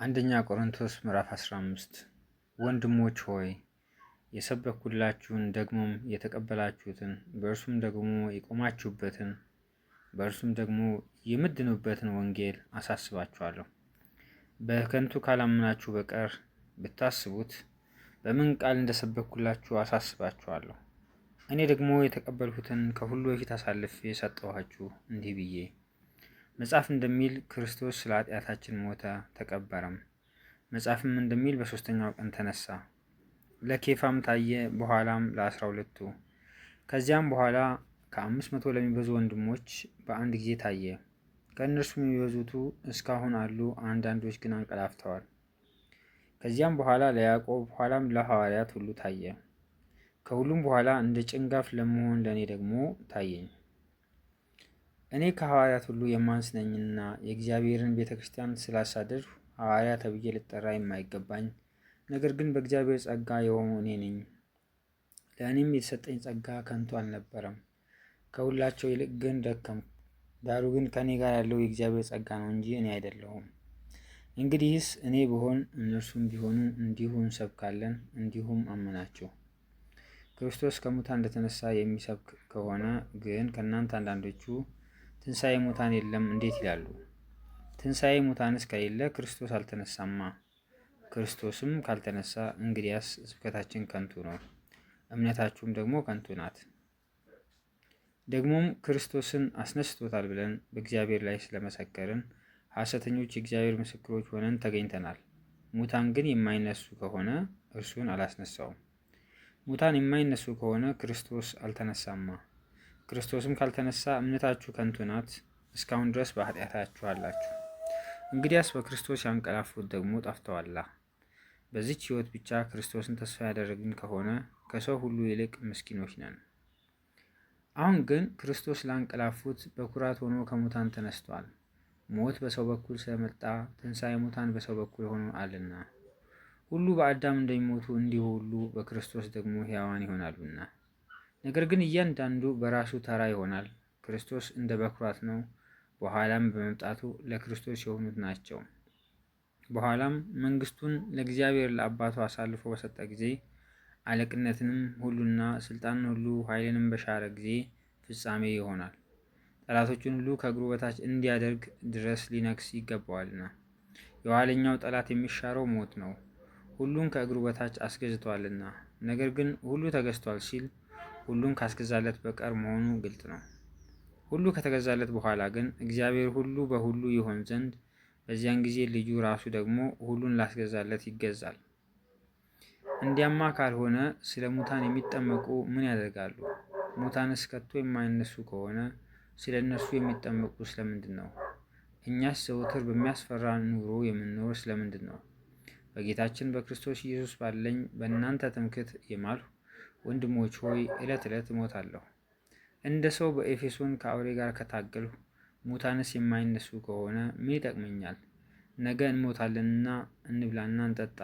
አንደኛ ቆሮንቶስ ምዕራፍ 15። ወንድሞች ሆይ፣ የሰበክሁላችሁን ደግሞም የተቀበላችሁትን፣ በእርሱም ደግሞ የቆማችሁበትን፣ በእርሱም ደግሞ የምትድኑበትን ወንጌል አሳስባችኋለሁ። በከንቱ ካላመናችሁ በቀር ብታስቡት በምን ቃል እንደሰበክሁላችሁ አሳስባችኋለሁ። እኔ ደግሞ የተቀበልሁትን ከሁሉ በፊት አሳልፌ ሰጠኋችሁ፣ እንዲህ ብዬ፦ መጽሐፍ እንደሚል ክርስቶስ ስለ ኃጢአታችን ሞተ፣ ተቀበረም። መጽሐፍም እንደሚል በሦስተኛው ቀን ተነሳ፣ ለኬፋም ታየ፣ በኋላም ለ12ቱ። ከዚያም በኋላ ከ500 ለሚበዙ ወንድሞች በአንድ ጊዜ ታየ። ከእነርሱም የሚበዙቱ እስካሁን አሉ፣ አንዳንዶች ግን አንቀላፍተዋል። ከዚያም በኋላ ለያዕቆብ፣ ኋላም ለሐዋርያት ሁሉ ታየ። ከሁሉም በኋላ እንደ ጭንጋፍ ለመሆን ለእኔ ደግሞ ታየኝ። እኔ ከሐዋርያት ሁሉ የማንስ ነኝና የእግዚአብሔርን ቤተ ክርስቲያን ስላሳደድሁ ሐዋርያ ተብዬ ልጠራ የማይገባኝ፣ ነገር ግን በእግዚአብሔር ጸጋ የሆንሁ እኔ ነኝ። ለእኔም የተሰጠኝ ጸጋ ከንቱ አልነበረም። ከሁላቸው ይልቅ ግን ደከምሁ። ዳሩ ግን ከእኔ ጋር ያለው የእግዚአብሔር ጸጋ ነው እንጂ እኔ አይደለሁም። እንግዲህስ እኔ ብሆን እነርሱም ቢሆኑ እንዲሁ እንሰብካለን፣ እንዲሁም አመናችሁ። ክርስቶስ ከሙታን እንደተነሳ የሚሰብክ ከሆነ ግን ከእናንተ አንዳንዶቹ ትንሣኤ ሙታን የለም እንዴት ይላሉ? ትንሣኤ ሙታንስ ከሌለ ክርስቶስ አልተነሳማ። ክርስቶስም ካልተነሳ እንግዲያስ ስብከታችን ከንቱ ነው፣ እምነታችሁም ደግሞ ከንቱ ናት። ደግሞም ክርስቶስን አስነስቶታል ብለን በእግዚአብሔር ላይ ስለመሰከርን ሐሰተኞች የእግዚአብሔር ምስክሮች ሆነን ተገኝተናል። ሙታን ግን የማይነሱ ከሆነ እርሱን አላስነሳውም። ሙታን የማይነሱ ከሆነ ክርስቶስ አልተነሳማ። ክርስቶስም ካልተነሳ እምነታችሁ ከንቱ ናት፣ እስካሁን ድረስ በኃጢአታችሁ አላችሁ። እንግዲያስ በክርስቶስ ያንቀላፉት ደግሞ ጠፍተዋላ። በዚች ሕይወት ብቻ ክርስቶስን ተስፋ ያደረግን ከሆነ ከሰው ሁሉ ይልቅ ምስኪኖች ነን። አሁን ግን ክርስቶስ ላንቀላፉት በኩራት ሆኖ ከሙታን ተነስቷል። ሞት በሰው በኩል ስለመጣ ትንሣኤ ሙታን በሰው በኩል ሆኖአልና። ሁሉ በአዳም እንደሚሞቱ እንዲሁ ሁሉ በክርስቶስ ደግሞ ሕያዋን ይሆናሉና። ነገር ግን እያንዳንዱ በራሱ ተራ ይሆናል። ክርስቶስ እንደ በኩራት ነው፣ በኋላም በመምጣቱ ለክርስቶስ የሆኑት ናቸው። በኋላም መንግስቱን ለእግዚአብሔር ለአባቱ አሳልፎ በሰጠ ጊዜ፣ አለቅነትንም ሁሉና ስልጣንን ሁሉ ኃይልንም በሻረ ጊዜ ፍጻሜ ይሆናል። ጠላቶቹን ሁሉ ከእግሩ በታች እንዲያደርግ ድረስ ሊነግስ ይገባዋልና። የኋለኛው ጠላት የሚሻረው ሞት ነው፣ ሁሉን ከእግሩ በታች አስገዝቷልና። ነገር ግን ሁሉ ተገዝቷል ሲል ሁሉን ካስገዛለት በቀር መሆኑ ግልጥ ነው። ሁሉ ከተገዛለት በኋላ ግን እግዚአብሔር ሁሉ በሁሉ ይሆን ዘንድ በዚያን ጊዜ ልጁ ራሱ ደግሞ ሁሉን ላስገዛለት ይገዛል። እንዲያማ ካልሆነ ስለ ሙታን የሚጠመቁ ምን ያደርጋሉ? ሙታንስ ከቶ የማይነሱ ከሆነ ስለ እነርሱ የሚጠመቁ ስለምንድን ነው? እኛስ ዘወትር በሚያስፈራ ኑሮ የምንኖር ስለምንድን ነው? በጌታችን በክርስቶስ ኢየሱስ ባለኝ በእናንተ ትምክህት የማልሁ፣ ወንድሞች ሆይ፣ ዕለት ዕለት እሞታለሁ። እንደ ሰው በኤፌሶን ከአውሬ ጋር ከታገልሁ፣ ሙታንስ የማይነሱ ከሆነ ምን ይጠቅመኛል? ነገ እንሞታለንና እንብላና እንጠጣ።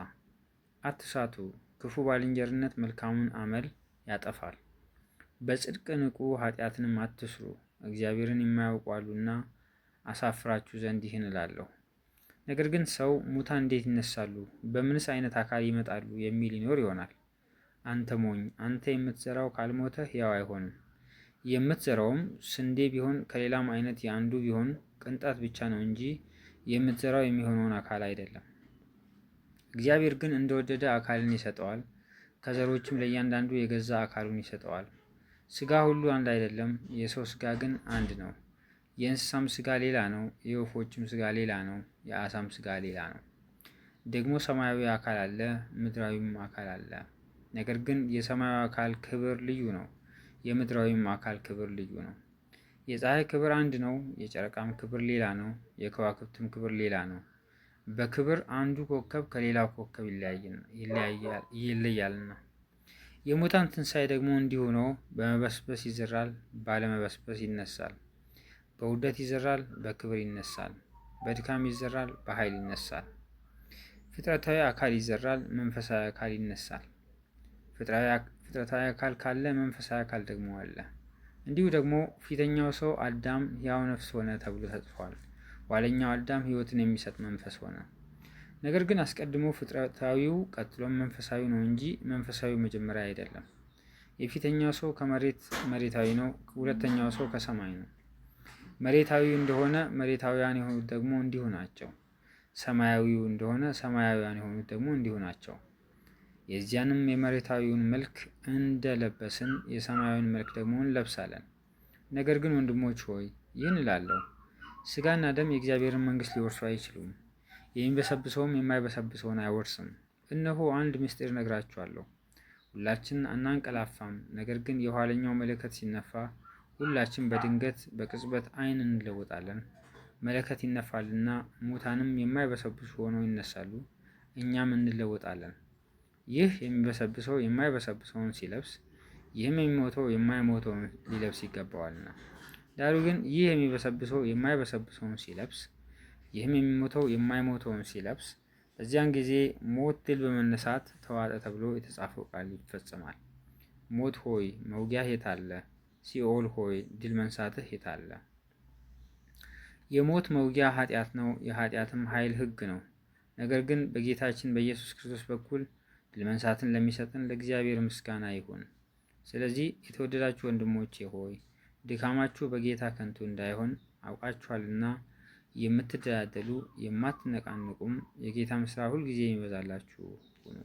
አትሳቱ፣ ክፉ ባልንጀርነት መልካሙን አመል ያጠፋል። በጽድቅ ንቁ፣ ኃጢአትንም አትስሩ። እግዚአብሔርን የማያውቁ አሉና አሳፍራችሁ ዘንድ ይህን እላለሁ። ነገር ግን ሰው ሙታን እንዴት ይነሳሉ? በምንስ አይነት አካል ይመጣሉ? የሚል ይኖር ይሆናል። አንተ ሞኝ፣ አንተ የምትዘራው ካልሞተ ሕያው አይሆንም። የምትዘራውም ስንዴ ቢሆን ከሌላም አይነት የአንዱ ቢሆን ቅንጣት ብቻ ነው እንጂ የምትዘራው የሚሆነውን አካል አይደለም። እግዚአብሔር ግን እንደወደደ አካልን ይሰጠዋል፣ ከዘሮችም ለእያንዳንዱ የገዛ አካሉን ይሰጠዋል። ስጋ ሁሉ አንድ አይደለም፣ የሰው ስጋ ግን አንድ ነው። የእንስሳም ስጋ ሌላ ነው፣ የወፎችም ስጋ ሌላ ነው፣ የዓሣም ስጋ ሌላ ነው። ደግሞ ሰማያዊ አካል አለ፣ ምድራዊም አካል አለ። ነገር ግን የሰማያዊ አካል ክብር ልዩ ነው፣ የምድራዊም አካል ክብር ልዩ ነው። የፀሐይ ክብር አንድ ነው፣ የጨረቃም ክብር ሌላ ነው፣ የከዋክብትም ክብር ሌላ ነው። በክብር አንዱ ኮከብ ከሌላው ኮከብ ይለያልና። የሙታን ትንሣኤ ደግሞ እንዲሁ ነው። በመበስበስ ይዘራል፣ ባለመበስበስ ይነሳል። በውርደት ይዘራል፣ በክብር ይነሳል። በድካም ይዘራል፣ በኃይል ይነሳል። ፍጥረታዊ አካል ይዘራል፣ መንፈሳዊ አካል ይነሳል። ፍጥረታዊ አካል ካለ መንፈሳዊ አካል ደግሞ አለ። እንዲሁ ደግሞ ፊተኛው ሰው አዳም ሕያው ነፍስ ሆነ ተብሎ ተጽፏል። ኋለኛው አዳም ሕይወትን የሚሰጥ መንፈስ ሆነ። ነገር ግን አስቀድሞ ፍጥረታዊው ቀጥሎም መንፈሳዊ ነው እንጂ መንፈሳዊው መጀመሪያ አይደለም። የፊተኛው ሰው ከመሬት መሬታዊ ነው፣ ሁለተኛው ሰው ከሰማይ ነው። መሬታዊው እንደሆነ መሬታውያን የሆኑት ደግሞ እንዲሁ ናቸው። ሰማያዊው እንደሆነ ሰማያውያን የሆኑት ደግሞ እንዲሁ ናቸው። የዚያንም የመሬታዊውን መልክ እንደለበስን የሰማያዊውን መልክ ደግሞ እንለብሳለን። ነገር ግን ወንድሞች ሆይ ይህን እላለሁ፣ ሥጋና ደም የእግዚአብሔርን መንግሥት ሊወርሱ አይችሉም። የሚበሰብሰውም የማይበሰብሰውን አይወርስም። እነሆ አንድ ምስጢር እነግራችኋለሁ፣ ሁላችን አናንቀላፋም፣ ነገር ግን የኋለኛው መለከት ሲነፋ ሁላችን በድንገት በቅጽበት ዓይን እንለወጣለን። መለከት ይነፋልና ሙታንም የማይበሰብሱ ሆነው ይነሳሉ፣ እኛም እንለወጣለን። ይህ የሚበሰብሰው የማይበሰብሰውን ሲለብስ፣ ይህም የሚሞተው የማይሞተውን ሊለብስ ይገባዋልና። ዳሩ ግን ይህ የሚበሰብሰው የማይበሰብሰውን ሲለብስ፣ ይህም የሚሞተው የማይሞተውን ሲለብስ፣ በዚያን ጊዜ ሞት ድል በመነሳት ተዋጠ ተብሎ የተጻፈው ቃል ይፈጸማል። ሞት ሆይ መውጊያህ የት አለ? ሲኦል ሆይ ድል መንሳትህ የት አለ? የሞት መውጊያ ኃጢአት ነው፣ የኃጢአትም ኃይል ሕግ ነው። ነገር ግን በጌታችን በኢየሱስ ክርስቶስ በኩል ድል መንሳትን ለሚሰጠን ለእግዚአብሔር ምስጋና ይሁን። ስለዚህ የተወደዳችሁ ወንድሞቼ ሆይ ድካማችሁ በጌታ ከንቱ እንዳይሆን አውቃችኋልና የምትደላደሉ የማትነቃንቁም የጌታም ሥራ ሁልጊዜ የሚበዛላችሁ ሁኑ።